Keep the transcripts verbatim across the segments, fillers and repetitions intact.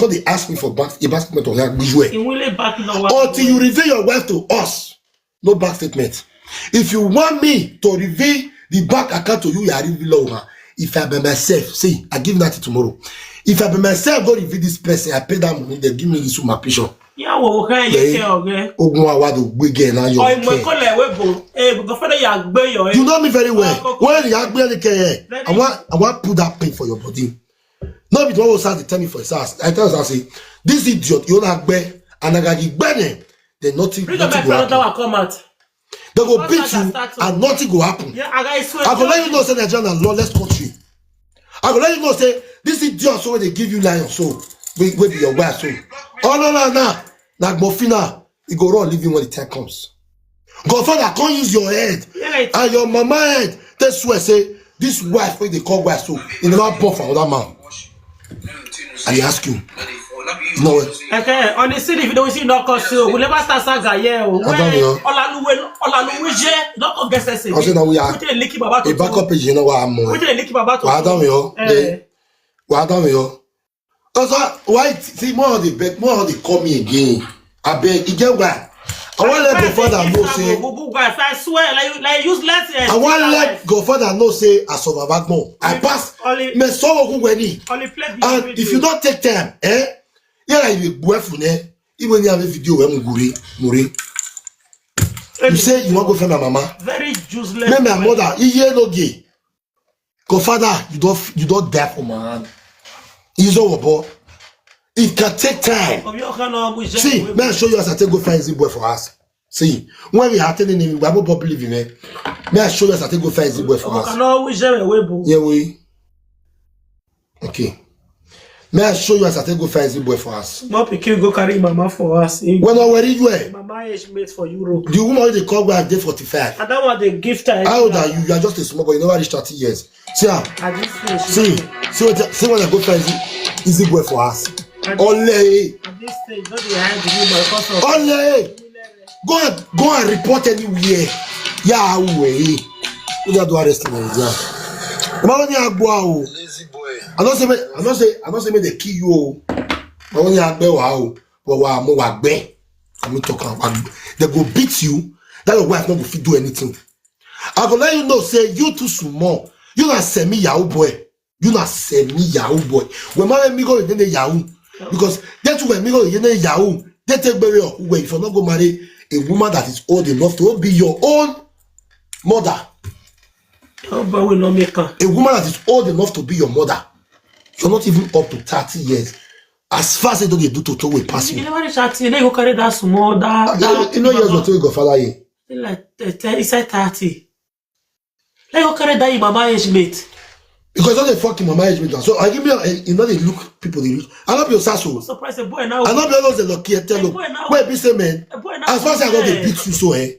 Don't dey ask me for bank, a bank statement of that usual. Until you reveal your wife to us, no bank statement. If you want me to reveal the bank account to you, you are revealing her. If I by myself, see, I give nothing tomorrow. If I by myself go reveal this person, I pay that money, they give me this woman picture. Ogun awado gbege na your care. You know me very well. When you are going to care, I want I want put that pain for your body. No be the one who start to tell me for his house. I tell us, I say, this idiot, you not gbe, and I got the gbe. Then nothing, nothing go happen. They go beat you and nothing go happen. I go let you know say Nigerian na lawless country. I go let you know say this idiot so wey dey give you lion so wey wey be your wife so. Oh no no no, na gbofina, e go run leave you when the time comes. Godfather come use your head and your mama head take swear say this wife wey dey call wife so, e never born for another man. I dey ask you. No way. Okay, on the scene, if you don't see no cause, so we never start saga here. Oh. Where Olaluwe, Olaluwe, no come get sense. I say now we are. Wetin dey lick baba to a backup page, you know what I'm on. Wetin dey lick baba to. Wa down yo. Eh. Wa down yo. Also, why see more of the bet, more of the call me again. I beg, you get why? I want let Godfather know say. Google wife, I swear, like like useless. Eh, I want let Godfather know say I survive more. I pass. Me so go when he. And if you don't take time, eh? Yeah, like you boy for ne. Even you have a video where mugure, mure. You say you want go find my mama. Very useless. Me my mother, he hear no gay. Godfather, you don't you don't die for my hand. He's over, but it can take time. See, may I show you as I take go find easy boy for us. See, when we are telling him, we are not believing him. May I show you as I take go find easy boy for us? Yeah, we. Okay. May I show you as I take go find easy boy for us? Small pikin go carry mama for us. When I were you, eh? Mama age mate for Europe. The woman wey dey call wife dey forty-five. And that one dey gift her. How old are you? You are just a small boy. You never reach thirty years. See am. At this stage. See, see what see when I go find easy, easy boy for us. At this, Ole. At this stage, don't dey hide the woman because of Ole. Go and go and report anywhere. Yeah, we. Who that do arrest in Nigeria? Mama ni agbo o. Lazy boy. I don't say me, I don't say I don't say me they kill you. Mama ni agbe wa o. But wa mo wa gbe. I mean talk am. They go beat you. That your wife not go fit do anything. I go let you know say you too small. You na semi yahoo boy. You na semi yahoo boy. When my amigo is in the yahoo. Because that's when amigo is in the yahoo. They take baby up. Wait, if you not go marry a woman that is old enough to be your own mother. Your boy will not make her. A woman that is old enough to be your mother. You're not even up to thirty years. As far as they don't do to to will pass You you. Never reach thirty, then you go carry that small that. You know, you know, years or two go father you. Like thirty, inside thirty. Like you carry that in mama age mate. Because not the fucking mama age mate. So I give me a, you know they look people they look. I love your sasso. Surprise a boy now. I love your nose the lucky tell A you. Boy now. Where be say man? A boy now. As far as I got the Yeah. Beat you so eh.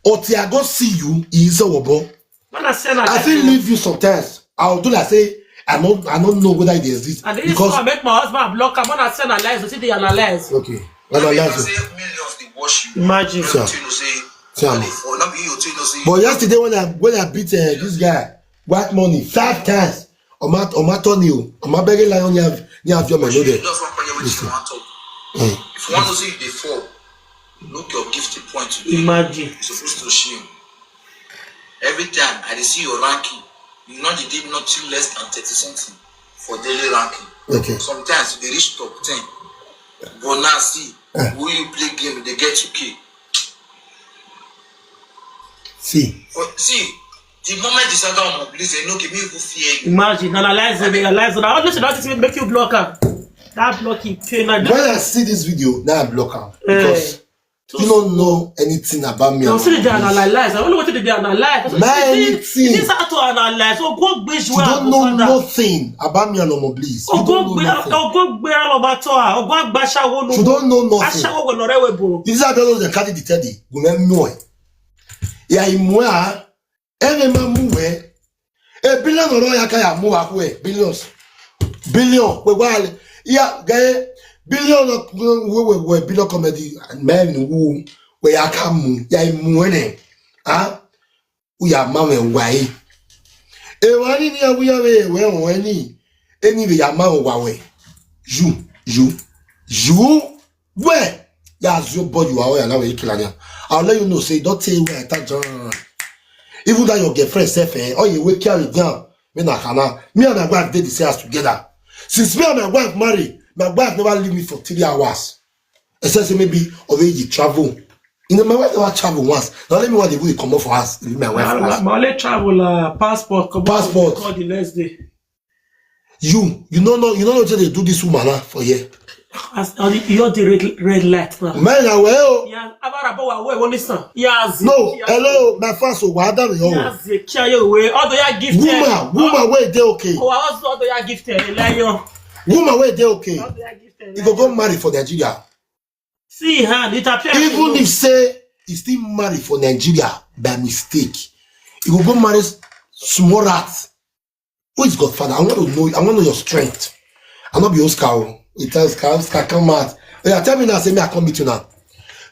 Or till I go see you, he is a wobo. When I send I I feel leave you sometimes. I'll do like say I don't I don't know whether it exist. And this because one make my husband block am. When I send analyze, you see the analyze. Okay. Analyze. Millions dey watch you. Imagine. Sir. You know say Sir. But yesterday when I when I beat uh, this guy, white money five times. Oma Oma Tony o, Oma Bege Lion ni have ni have your money there. Listen. If you want to see the fall, look your gifted point today. Imagine. You're supposed to shame. Every time I dey see your ranking, you know they did nothing less than thirty something for daily ranking. Okay. Sometimes they reach top ten. But now see, Eh. Who you play game, they get two K. See. But see, the moment you start on please, you know, give me who fear you. Imagine, analyze it, analyze it. All this should not make you block am. That block you pay now. When I see this video, now I block am. Eh. Because you don't know anything about me. You see the analyze. I don't know what they analyze. Not anything. It is hard to analyze. Oh, go base You don't know nothing about me and Omo Bliss. You don't know nothing. Oh, go base nothing. You don't know nothing. This is how they carry the teddy. Go let me know. Yeah, he mwe. Ene ma mu we. A billion oro ya ka ya mu wa we. Billions. Billion. We wa le. Ya ge billion we we we billion comedy man wu we ya ka mu ya mu ne. Ah? We ya ma we wa e. E wa ni ni we ya we we o ni. Eni we ya ma wa we. You, you. You? Where? Yeah, as your boy, you are all now, you kill again. I'll let you know, say, don't tell you where I touch John. Even that your girlfriend, self, eh, oh, you wake up with them. Me na kana. Me and my wife did the same house together. Since me and my wife marry, my wife never leave me for three hours. Except say maybe already you travel. You know, my wife never travel once. Now let me want the way come up for us. Leave my wife for us. My only travel uh, passport come Passport. Call the next day. You, you don't know, you don't know what they do this woman huh, for here. As on the, you the red, red light now. Man, I well. Yeah, abara bo wa we woni san. Yes. No, hello, my fans, so why don't you? Yes, you carry away. Although you give Woman, woman, where they okay? Oh, I also although you give them a lion. Woman, where they okay? Although you give them. You go go marry for Nigeria. See hand, it appears. Even if say he still marry for Nigeria by mistake, he go go marry s- small rat. Who is Godfather? I want to know. I want to know your strength. I not be Oscar. Oh. It tells Oscar, Oscar, come out. Yeah, tell me now. Say me, I come meet you now.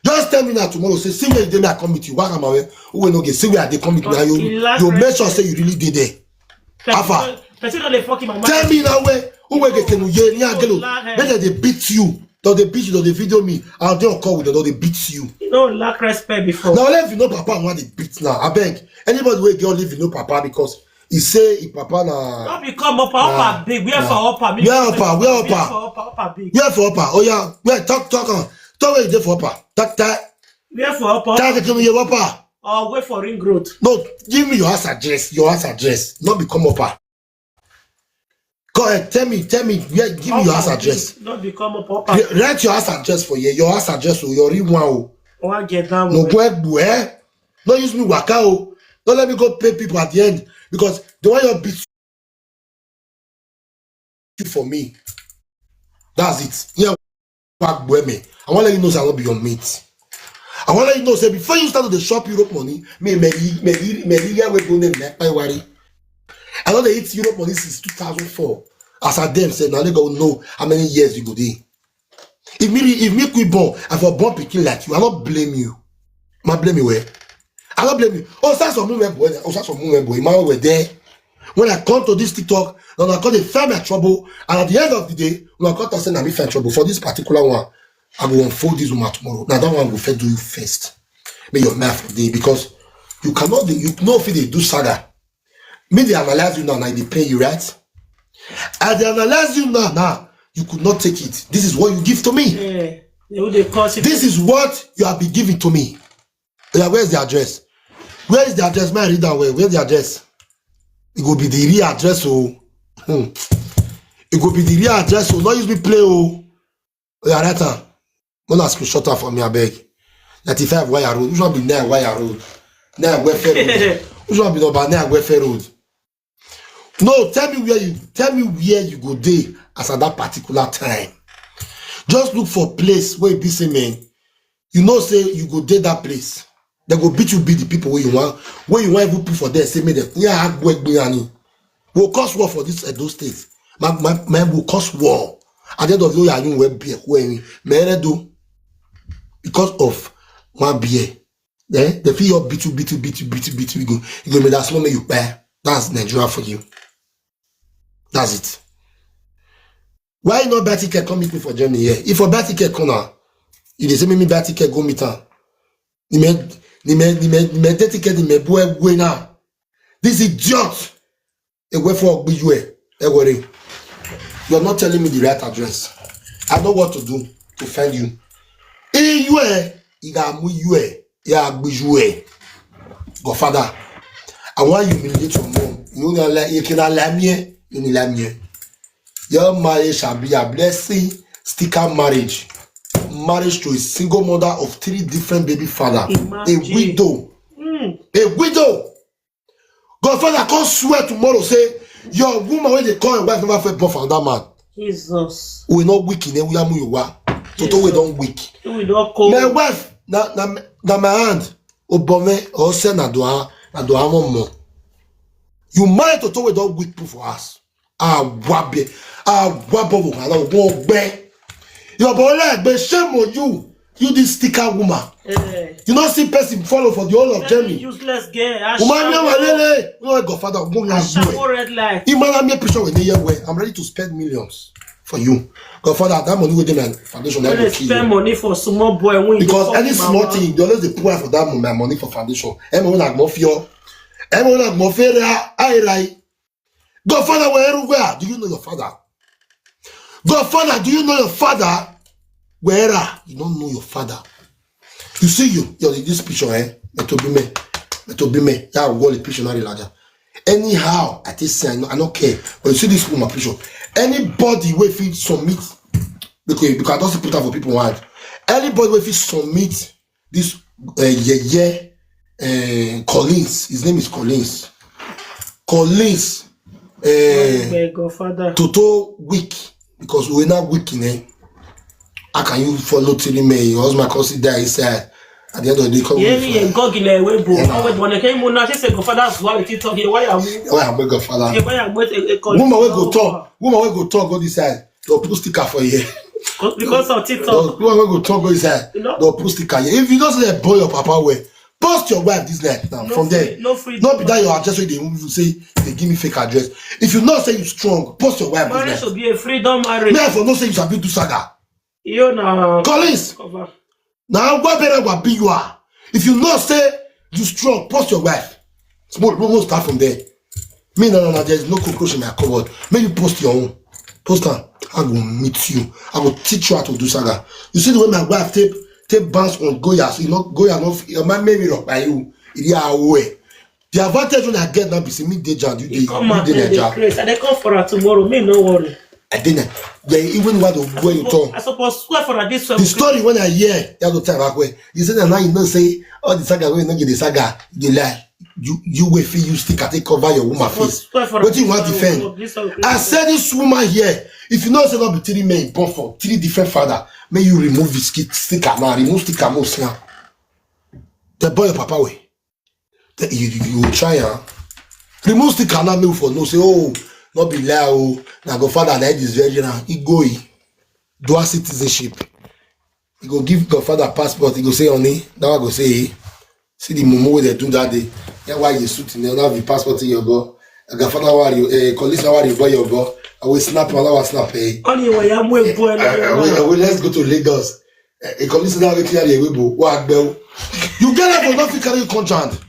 Just tell me now tomorrow. Say see where you dey, me I come meet you. Why am I? Who will not get see where I dey come meet now? You you make sure say you really did there. Alpha. Person don't dey fuck him mama. Tell me now where who will get to you? Yeah, girl. Make dem dey beat you. Don't they beat you? Don't they video me? I'll dey on call with them. Don't they beat you? You don't lack respect before. Now let you know papa and why they beat now. I beg anybody wey get live you know papa because he say he papa na. Don't become up, up big. Where for up? Where up? Where up? For up, up big. Where for up? Oh yeah, where talk talk on. Talk where you dey for up. Talk that. Where for up? Talk to me your up. Or wait for ring road. No, give me your house address. Your house address. Not become up. Go ahead, tell me, tell me, where, give me your house address. Don't become up, up. Write your house address for here. Your house address, oh, your real one. Oh. One get down. No go egbu, eh? No use me waka, oh. Don't let me go pay people at the end because the one you beat you for me. That's it. Yeah, back boy me. I want to let you know say I won't be your mate. I want to let you know say before you start to the shop Europe money, me me me me me yeah we go name me pay worry. I know they eat Europe money since two thousand four. As I them said, now they go know how many years you go there. If me if me quit born, I for born picking like you, I not blame you. I blame you where? I not blame you. Oh, that's some movement boy. Oh, that's some movement boy. Man were there. When I come to this TikTok, now I come to find my trouble, and at the end of the day, when I come to say, "Na me find trouble for this particular one." I go unfold this woman tomorrow. Now that one will fair do you first. May your mouth for day because you cannot. You know if they do saga. Me they analyze you now, now they pay you right. As they analyze you now, now you could not take it. This is what you give to me. Yeah. They would they cause it. This is what you have been giving to me. Yeah, where's the address? Where is the address? May I read that way? Where's the address? It go be the real address, oh. Hmm. It go be the real address, oh. Not use me play, oh. Yeah, right. One ask you shorter for me, I beg. Ninety-five Wire Road. Which one be nine Wire Road? Nine Welfare Road. Which one be number nine Welfare Road? No, tell me where you tell me where you go dey as at that particular time. Just look for place where you be say, man, you know say you go dey that place. They go beat you, beat the people where you want, where you want even put for there. Say me them, yeah, I go and we'll cause war for this Edo State. My my my will cause war. At the end of the day, I will be where me do because of one beer. Eh? They feel your beat you, beat you, beat you, beat you, beat you. You go, you go make that small make you pay. That's Nigeria for you. That's it. Why you not buy ticket come meet me for Germany here? If I buy ticket come now, if they say me buy ticket go meet her. Ni me, ni me, ni me, ni me take ticket ni me boy go now. This idiot. Ewefo Ogbijue, Ewere. You're not telling me the right address. I know what to do to find you. Iyue, Igamu Yue, Yagbijue. Godfather, I want you humiliate your mom. You know like you cannot lie me, you need lie me. Your marriage shall be a blessing. Sticker marriage. Marriage to a single mother of three different baby father. A Imagine. Widow. Mm, A widow. Godfather can't swear tomorrow. Say your woman when they call your wife never fed born for another man. Jesus. We not weak in every you are. Toto we don't weak. We don't call. My wife, na na na my hand. Obome or say na doa na doa mo mo. You married Toto we don't weak proof for us. Ah wabe. Ah wabo wo na wo gbe. Your boy like be shame on you. You this sticker woman. Eh, You not see person follow for the whole of very Germany. Useless girl. Woman, me Ashawo. Walele. No, Godfather, go na Ashawo you. Red light. Imana me picture with me here. I'm ready to spend millions. for you. Godfather, that money wey dey my foundation, I go kill you. Spend money for small boy when you Because any small thing, they always dey pour for that mo-, my money for foundation. Emo na mo fio. Emo na mo fio ra, ai rai. Godfather, where, where? Do you know your father? Godfather, do you know your father? Where are? You don't know your father. You see you, you're in this picture, eh? Metobime. Metobime. Yeah, I will the picture, not larger. Anyhow, I think say I no, I no care. But you see this woman picture. Anybody wey fit submit, because, because I don't put am for people want. Anybody wey fit submit this, uh, yeah, yeah, uh, Collins. His name is Collins. Collins. Uh, Godfather. Toto weak because we're not weak in it. How can you follow Tiri May? Your husband can sit there inside. At the end of the day, come Yeah, with yeah, fire. God, you know, we bo. Yeah, na. Always wanna came on now. She said, "Godfather, why you talk? Why are we? Why am I Godfather? Why are we a, a Woman wey go talk. Woman wey go talk. Go this side. They'll put sticker for you. Because of TikTok. Woman wey go talk. Go this side. You know? They'll put sticker. If you don't say boy your papa way, post your wife this night now. No From free, there, no free. Not be that your address wey dey even say they give me fake address. If you know say you strong, post your wife this Marriage night. Should be a freedom marriage. Me, I for know say you sabi do saga. You know. Collins. Cover. Now, what better what be you are? If you know say you strong, post your wife. Small, we won't start from there. Me, no, no, no, there's no cockroach in my cupboard. May you post your own. Post am. I will meet you. I will teach you how to do saga. You see the way my wife take, take bounce on Goya. So you know, Goya, no, your man made me rock by you. Yeah, way. The advantage when I get now be say me dey Jah, you dey, Come you out dey there, dey Jah. Grace. I dey come for her tomorrow. Me no worry. I didn't. Yeah, even what the way you talk. I suppose swear for her this one. The story when I hear, you have to tell back way. You say that now you know say all the saga wey you no get the saga, you dey lie. You, you wey fit use sticker take cover your woman Suppose face. Swear for her Wetin you this want one, defend? This one, I said this woman here. If you know say not be three men born for three different father, may you remove the sti-, sticker now. Remove sticker, most now. The boy your papa way. Then you, you go try am. Remove sticker now, make we for know say, oh, not be lie, oh, na Godfather na this very now. He go, he dual citizenship. He go give Godfather passport. He go say, honey, that one go say, eh, see the mumu wey they do that day. Yeah, why you suit in there? Now the passport in your go. Godfather, why you? Eh, Collins, why you buy your go? I will snap, I will snap, eh. Only way I'm waiting for Eh, eh, we, eh, we, let's go to Lagos. Eh, eh, Collins, now we clear the way, but what, bro? You get level, not fit carry contract.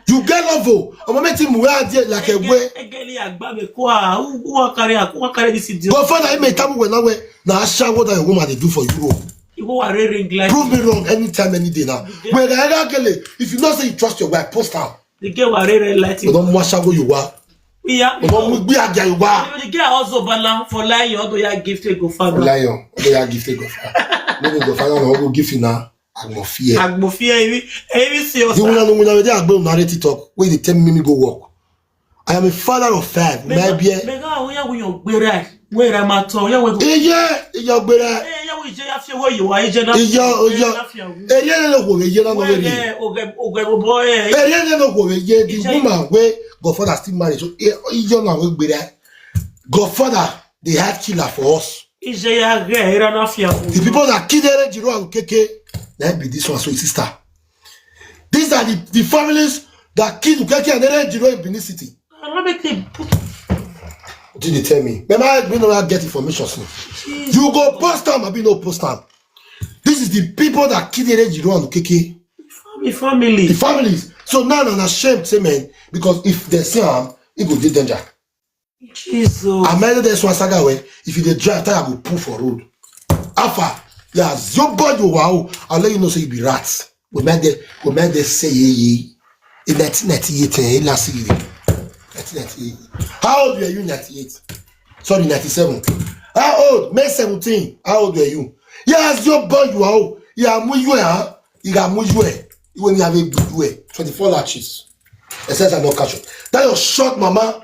You get level. I'm gonna make him wear there like a way. Egeli agba me kwa. Who, who wan carry, who wan carry this idiot? Godfather, he may tell me when I wear. Now, I shall what that woman they do for you. You go wear ring like Prove me wrong anytime, any day now. When I get Egeli, if you not say you trust your wife, post her. The girl wear red light. You don't wash out who you are. Yeah. You don't be a guy you are. The girl also bala for lion. Although you gift to Godfather. Lion. Although you gift to Godfather. No go Godfather, no go give you now. Agbofie. Agbofie, ebi, ebi see us. The woman, woman, they are going to narrate it up. Wait, they tell me me go work. I am a father of five. Mega, Maybe. Mega, where we your gbere? Where am I to? Where we go? Iye, iye gbere. Eh, yeah, we je afia where you are. Iye na. Iye, iye. Iye na no go iye na no Where, iye. Eh, oge, oge, boy, eh. Iye na no go iye. The Iye. Woman where Godfather still married. So iye na we gbere. Godfather, the heart killer for us. Ije ya ge era na fia. The people that killed Ere Jiro and Keke, that be this one, so his sister. These are the, the families that killed Keke and Ere Jiro in Benin City. I don't make them. What did they tell me? Remember, we don't get information. So. Jesus. You go post time, I be no post time. This is the people that killed Ere Jiro and Keke. Family, family. The families. So now, I'm ashamed, say, man, because if they see him, it go dey danger. Jesus. I made this one saga way. If you dey drive, tire go pull for road. Alpha, yeah, your boy, you wow. I'll let you know, say you be rats. We made the, we made the say ye ye. In nineteen ninety-eight, eh, last year. Nineteen ninety-eight. How old were you in ninety-eight? Sorry, ninety-seven. How old? May seventeen. How old were you? Yeah, as your boy, you wow. Yeah, I'm with you, eh? You got with you, eh? You when you have a good way. Twenty-four latches. Except I don't catch you. That your short mama.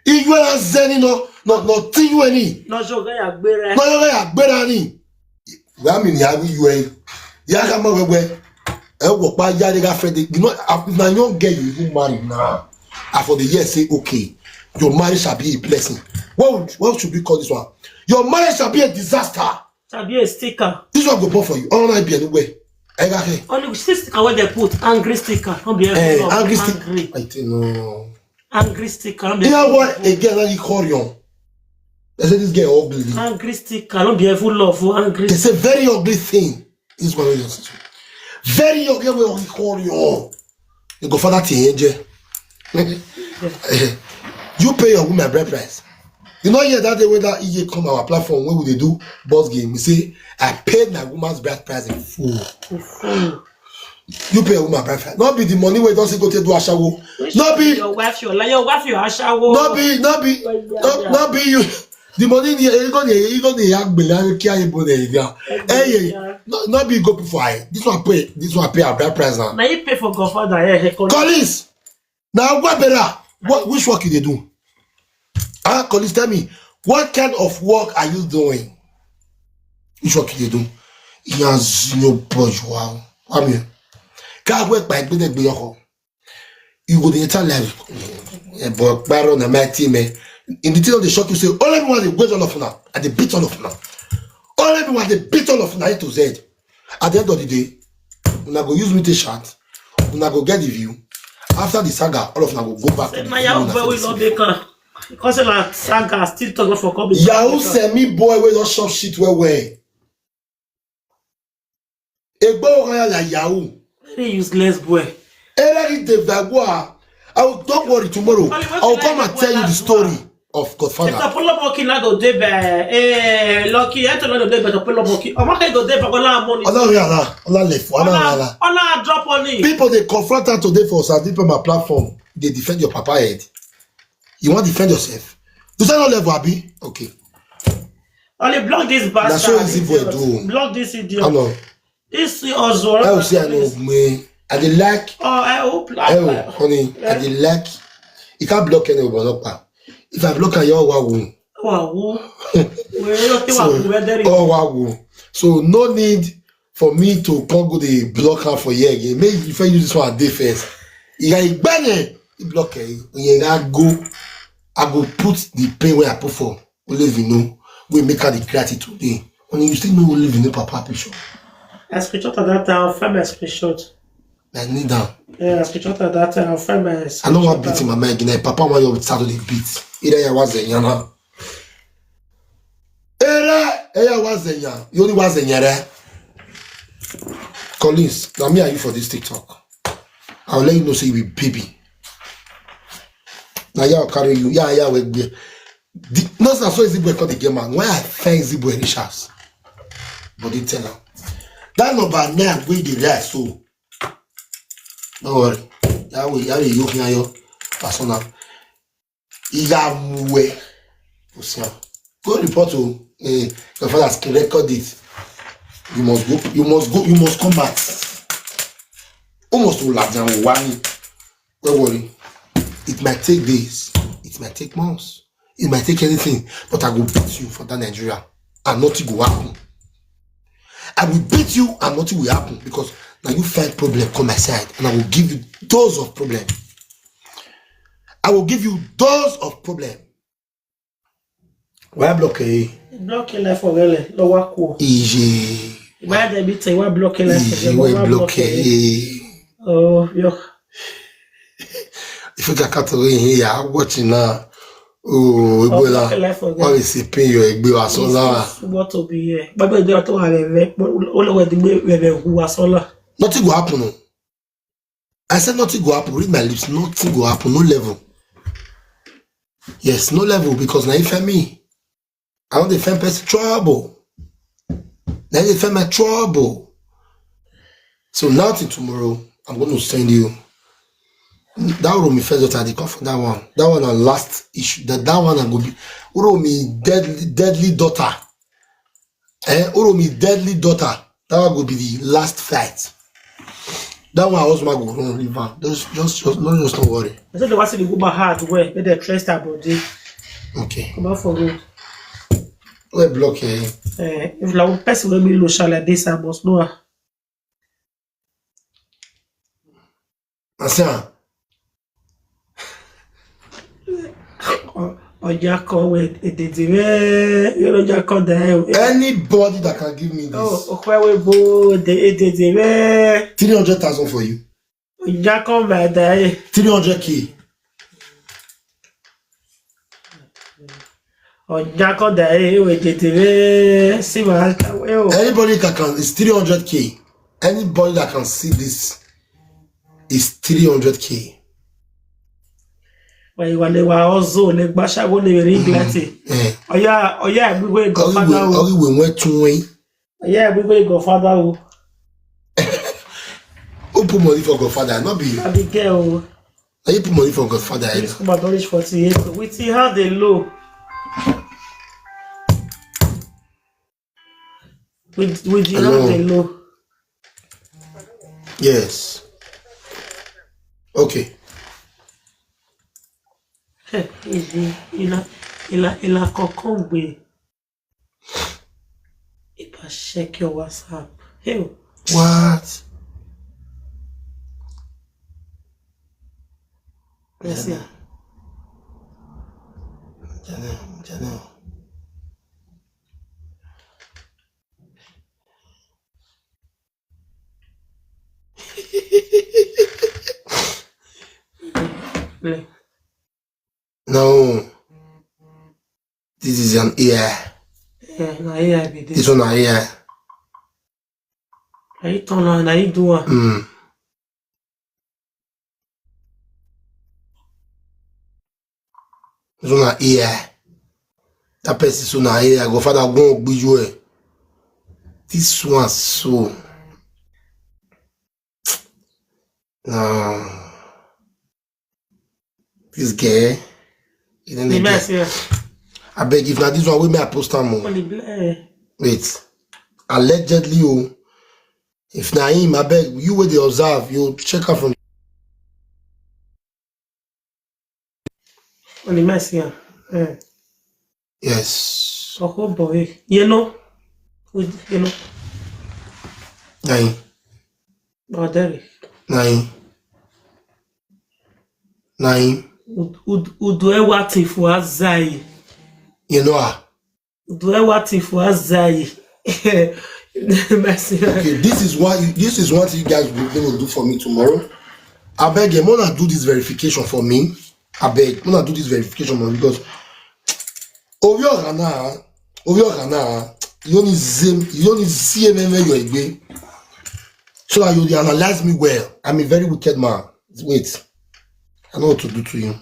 Iwe na zeni no, no, no, ti iwe ni. No, so ga ya gbere. No, so ga ya gbere ni. Wa mi ni awi iwe. Ya ka mo wewe. E wo pa ya de ga fe de. You know, if na young girl you even marry now, and for the year say, okay, your marriage shall be a blessing. What would, what should we call this one? Your marriage shall be a disaster. Shall be a sticker. This one go born for you. Oh, no, be anywhere. I got here. Only see sticker wey they put, angry sticker. No be Eh, everyone angry sticker. Angry. I think no. Angry sticker. No be You know what? everyone. Again, now you call you. They say this girl ugly. Angry sticker, no be even love for angry. They say very ugly thing. This one wey you see. Very ugly, wey ugly call you. You go father to angel. You pay your woman bride price. You know, hear that day when that E A come our platform when we dey do boss game, we say, "I paid my woman's bride price in full." You pay your woman bride price. Not be the money wey don say go take do ashawo. Which Not one be your wife, your li-, your wife, your ashawo. Not be, not be, Yeah, yeah, not, yeah. not be you. The money ni ego ni ego ni agbele kia ibo ni ya. Eh, yeah. Yeah. No, not be go put for eye. This one pay. This one pay our bride price now. Now you pay for godfather. Yeah, he call Collins. Now what better? What, which work you dey do? Ah, Collins, tell me, what kind of work are you doing? Which work you dey do? Yanzu your bourgeois. Come here. Can't work by gbede gbe yoko. You go the entire life. Eh, but Byron na my team, eh. In the thing of the shock, you say, "All everyone dey wage all of una, and they beat all of una. All everyone dey beat all of una A to Z." At the end of the day, una go use me to shout. Una go get the view. After the saga, all of una go go back to the My view Yahoo una boy for will the not same. Make am. Because na saga still talk for come. Yahoo semi boy wey don chop shit well well. Egbo Royal na Yahoo. Very useless boy. Eric de Vagua. I will, don't worry, tomorrow Only I will come and tell you the story of Godfather. If the Polo Monkey na go dey by, eh, Lucky, I don't know the Polo Monkey. Omo can go dey by Ola money. Ola Riala, Ola Lefu, Ola Ola, Riala. Ola drop on him. People dey confront her today for Sadipa my platform. They defend your papa head. You want to defend yourself? You say no level, Abi? Okay. Only block this bastard. That's so easy boy do. Block this idiot. Hello. This Ozoro. I will say I know me. I dey like. Oh, I hope. I will, honey. I dey like. You can't block any of If I block her, you are who? Wow. So, oh, wow. So no need for me to come go dey block her for here again. Maybe if I use this one at day first. You are a bad block her. You go. I go put the pain where I put for. Only if you know, we make her the gratitude today. When you still know, only if you know, Papa picture. I screenshot of that. I'll find my screenshot. I need that. Yeah, I screenshot of that. I'll find my. I don't want beating my mind. Papa, why you start to the beat? Either I was a yana. Era, era was a yana. You only was a yana. Collins, now me and you for this TikTok. I'll let you know, say you be baby. Now, yeah, I'll carry you. Yeah, yeah, we be. The, no, sir, so Zibwe called the game man. Why I find Zibwe Richards? But they tell him. That number nine, we the rest, so. Don't worry. That way, that way, you can your persona. Iyamuwe. Go report to, eh, your father's record it. You must go, you must go, you must come back. Almost to Lajan Wani. Don't worry. It might take days. It might take months. It might take anything. But I will beat you for that Nigeria. And nothing will happen. I will beat you and nothing will happen because now you find problem, come my side. And I will give you dose of problem. I will give you dose of problem. Why block eh? Block him life for really. No work. Easy. Why they be say why block him life for Easy, them? Why Why block block him? eh? Oh, yo. If you got cut away here, I'm watching now. Oh, I'll Ebola. block him life for Why them. is he paying your Egbe Wasola? What to be here? But they don't have a vet. But all over the way, where they who was all. Nothing will happen. Oh. I said nothing go happen. Read my lips. Nothing go happen. No level. Yes, no level because now if I me, I want the firm person trouble. Now the firm my trouble. So now till tomorrow, I'm going to send you that Uromi first daughter. They come for that one. That one and last issue. That that one and go be Uromi deadly deadly daughter. Eh, Uromi deadly daughter. That one go be the last fight. That one husband go run leave am. Just, just, just, no, just don't worry. I said the one say the woman heart well, make dem trust her body. Okay. Come out for road. Where block here? Eh, if na one person wey be low shall like this, I must know her. I say, ah, Ojakọ we edede we yoro jakọ da e. Anybody that can give me this Oh, okwe we bo de edede we. Three hundred thousand for you. Ojakọ ma da e. Three hundred K. Ojakode ewe jetere si ma kawe o. Anybody that can, it's three hundred K. Anybody that can see this is three hundred K. Wa iwa le wa ozo le gbashawo le ring lati. Eh. Oya oya gbigbe godfather o. Orí ìwé wọn tún wọ́n. Oya gbigbe godfather o. Who put money for godfather? Not be you. Abi girl o. Now you put money for godfather. Eh? This woman don reach forty-eight. With him hand dey low. With with the Hello. Hand dey low. Yes. Okay. Hey, easy. Ila ila ila kọkọ gbe. If I check your WhatsApp. Hey, What? let's see. Jane, Jane. Play. No. This is an A I. Yeah, na A I be This this. One na A I. Na you turn on, na you do am. Mm. This one na A I. That person so na A I. Godfather go on gbiju e. This one so. Nah. This girl. You don't The need best, to. Yeah. I beg if na this one wey me I post am o. Only play. Wait. Allegedly o. If na him, I beg you wey dey observe, you check am from Only mess, yeah. Yeah. Yes. Oh, oh boy. You know? With, you know? Na him. Oh, there. Na him. Na him. Ud- ud- Udu ewa tifu azai. You know her. Udu ewa tifu azai. Mess, yeah. Okay, this is what you, this is what you guys will be able to do for me tomorrow. I beg you, wanna do this verification for me. I beg, wanna do this verification for me because Ovi Orana, Ovi Orana, you only see, you only see him when you're away. So that you dey analyze me well. I'm a very wicked man. Wait, I know what to do to you.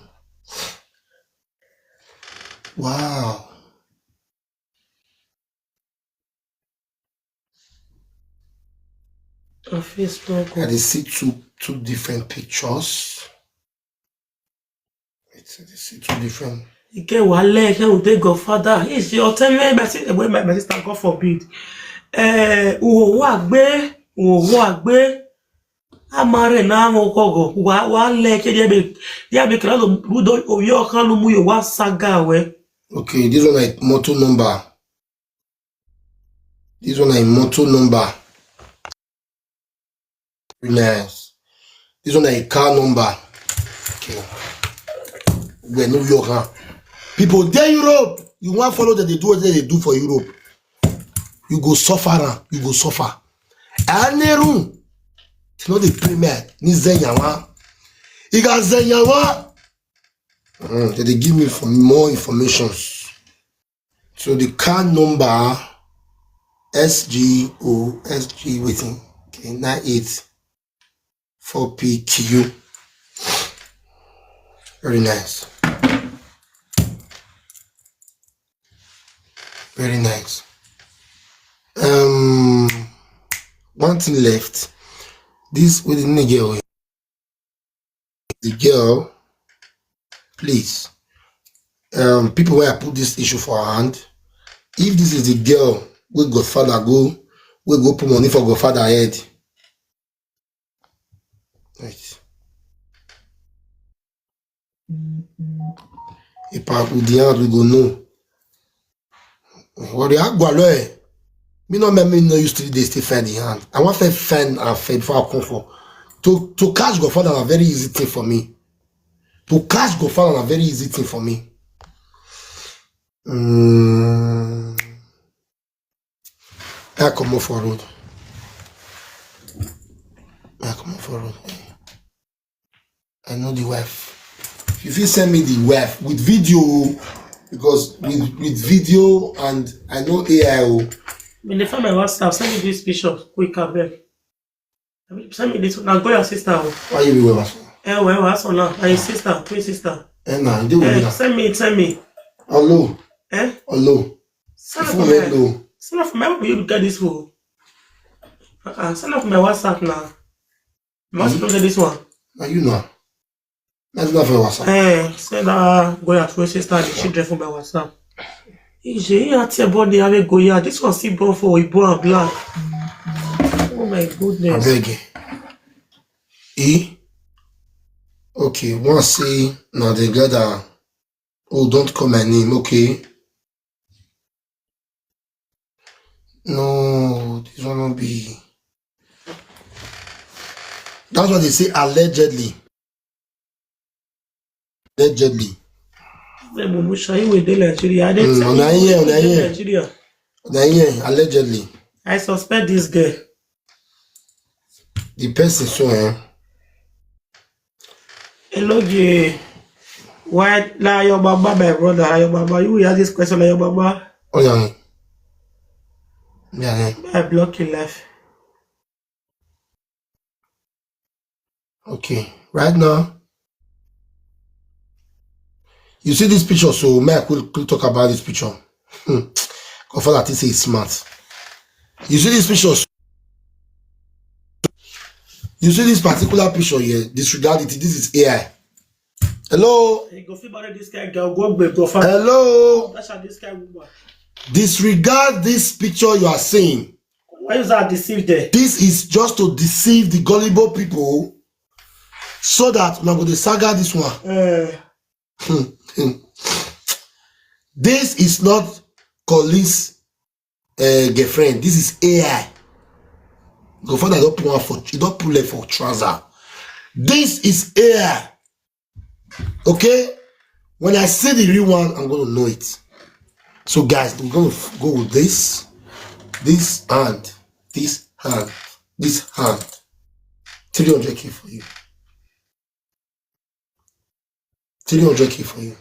Wow. Her face no I go. Dey see two two different pictures. Wait, I Dey see two different. Ike wale ke ude godfather. Is your time, my sister, my sister, God forbid. Eh, uwo agbe, uwo agbe. Amare na mo kogo. Wa wa le ke dia be dia be kra lo rudo oyo kan lo mu yo wa saga we. Okay, this one na motor number. This one na motor number. Very nice. This one na car number. Okay. We no your hand. People dey Europe. You wan follow them, they do what they do for Europe. You go suffer am. You go suffer. Anerun. It's not the premier. Ni Zenyawa. He got Zenyawa. Mm, they dey give me for more informations. So the card number S G O S G waiting. Okay, nine eight four P Q. Very nice. Very nice. Um, one thing left. This with the nigga. The girl, please. Um, people where I put this issue for her hand. If this is the girl, we godfather go, we go put money for godfather head. Right. If I put the hand, we go know. What the agwalo eh? Me no me me no used to dey stay find the hand. I want to find and find before I come for. To to catch godfather na very easy thing for me. To catch godfather na very easy thing for me. Mm. I come off for road. I come off for road. I know the wife. If you fit send me the wife with video, because with with video and I know A I o. When they find my WhatsApp, send me this picture quick, abeg. I mean, send me this one. Now go your sister. Oh. Why you be well? Eh, well, what's on now? My sister, my sister. Eh, na, you dey with me Eh, now. Send me, send me. Hello, Eh? Hello. Send If for you me. Hello. Send for me. Where you get this for? Uh-uh. Send for my WhatsApp now. Must not get this one. Now you know. That's not for WhatsApp. Eh, send that go your twin sister and the children for my WhatsApp. Ije, you at your body have a go here. This one still born for Igbo and black. Oh my I goodness. beg you. E? Okay, one say now they gather. Oh, don't call my name, okay? No, this one will be. That's what they say allegedly. Allegedly. Hey, Mumu, Shayi, we dey Nigeria. I dey Mm, tell una you, hear, we una dey hear. Nigeria. Then yeah, allegedly. I suspect this girl. The person so eh. Hello, Jay. Why na your mama, my brother? Na your mama. You will ask this question, na your mama. Oh yeah. Yeah, yeah. I block you life. Okay. Right now. You see this picture, so may I quickly talk about this picture. Hmm. Godfather, I think say it's smart. You see this picture. So, you see this particular picture here. Disregard it. This is A I. Hello. You go fit marry this kind girl. Go be go far. Hello. That's how this kind woman. Disregard this picture you are seeing. Why is that deceive there? This is just to deceive the gullible people so that una go dey saga this one. Uh, This is not Collins uh, girlfriend. This is A I. Godfather don't pull her for he don't pull her for trouser. This is A I. Okay? When I see the real one, I'm gonna know it. So guys, I'm gonna f- go with this. This hand, this hand, this hand. three hundred K for you. three hundred K for you.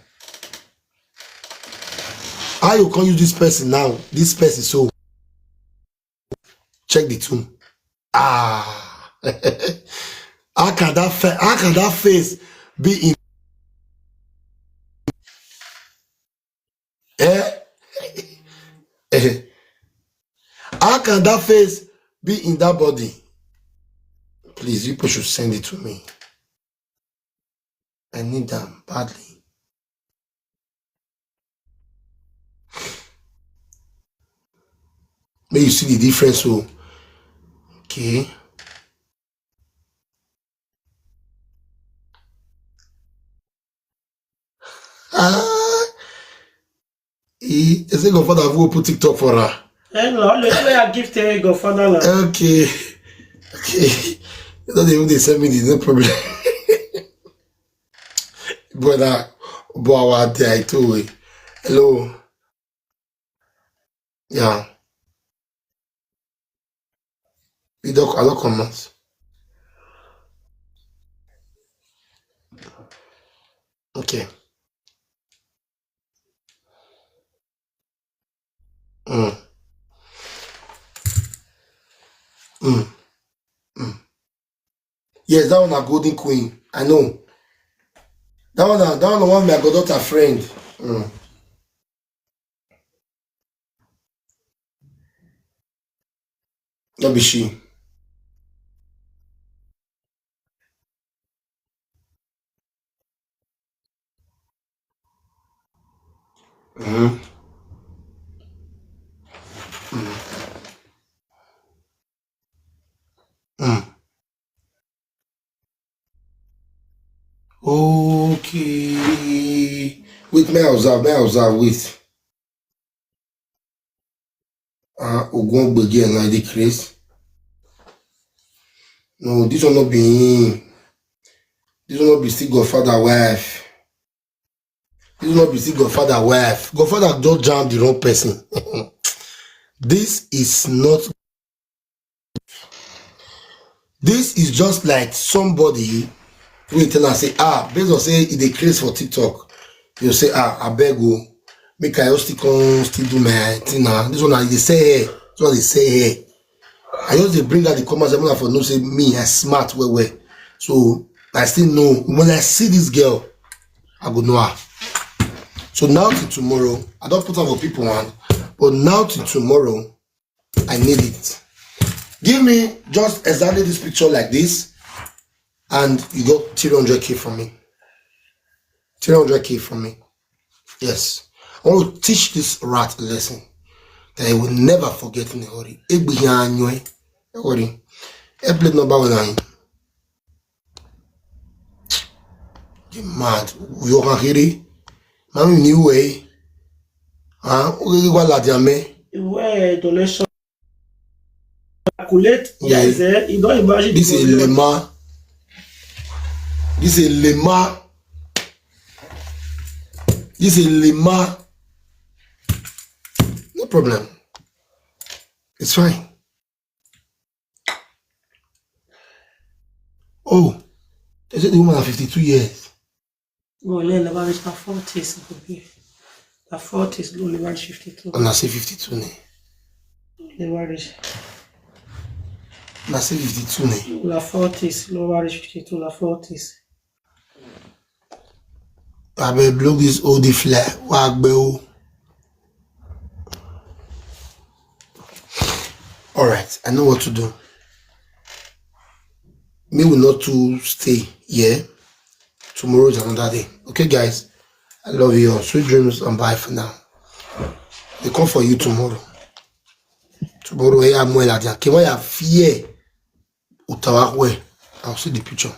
How you can use this person now? This person so check the two. Ah, how can that fa- how can that face be in? Eh? Eh? How can that face be in that body? Please, you people should send it to me. I need them badly. May you see the difference. So, okay. Ah, he, he say Godfather will put TikTok for her. Hey, no, always play a gift here, go father. La. Okay, okay. You don't even dey send me the no problem. Brother, boy, our day I told you. Hello. Yeah. We don't I don't comment. Okay. Mm. Mm. Mm. Yes, that one a golden queen. I know. That one, na- that one, na one of my goddaughter friend. Mm. That be she. Mm-hmm. Mm. Mm. Okay. Wait, may I observe? May I observe? Wait. Ah, Ogun Ogbegi and Lady Chris. No, this one not be him. This one not be still Godfather wife. This one not be still Godfather wife. Godfather don't jam the wrong person. This is not. This is just like somebody who tell us say ah based on say e dey craze for TikTok. You say ah I beg you. Make I just still come still do my thing now. This one I dey sell hair. This one dey sell hair. I just dey bring out the commas, everyone for know say me, I smart well well. So I still know when I see this girl, I go know her. So now till tomorrow, I don't put on for people one, but now till tomorrow, I need it. Give me just exactly this picture like this, and you got three hundred K from me. Three hundred K from me. Yes. I want to teach this rat a lesson that he will never forget in a hurry. Egbe ya anyo e. Hurry. E plate number one na him. You mad. You can hear it. Mami ni we. Ah, o ge wa la di ame. Ìwé donation. Calculate. Yeah. Yes, eh? You don't imagine. This is Lema. This is Lema. This is Lema. No problem. It's fine. Oh, they say the woman are fifty-two years. Oh, yeah, never reach na forties, it could be. Na forties, no, never reach fifty-two. And I say fifty-two ne. Never reach. And I say fifty-two ne. Na forties, never reach fifty-two, na forties. I beg block this old flare. Wa gbe o. All right, I know what to do. Me will not to stay here. Tomorrow is another day. Okay, guys, I love you all. Sweet dreams and bye for now. They come for you tomorrow. Tomorrow, hey, I'm well at the Kewaya fear. Utawa, where? I'll see the picture.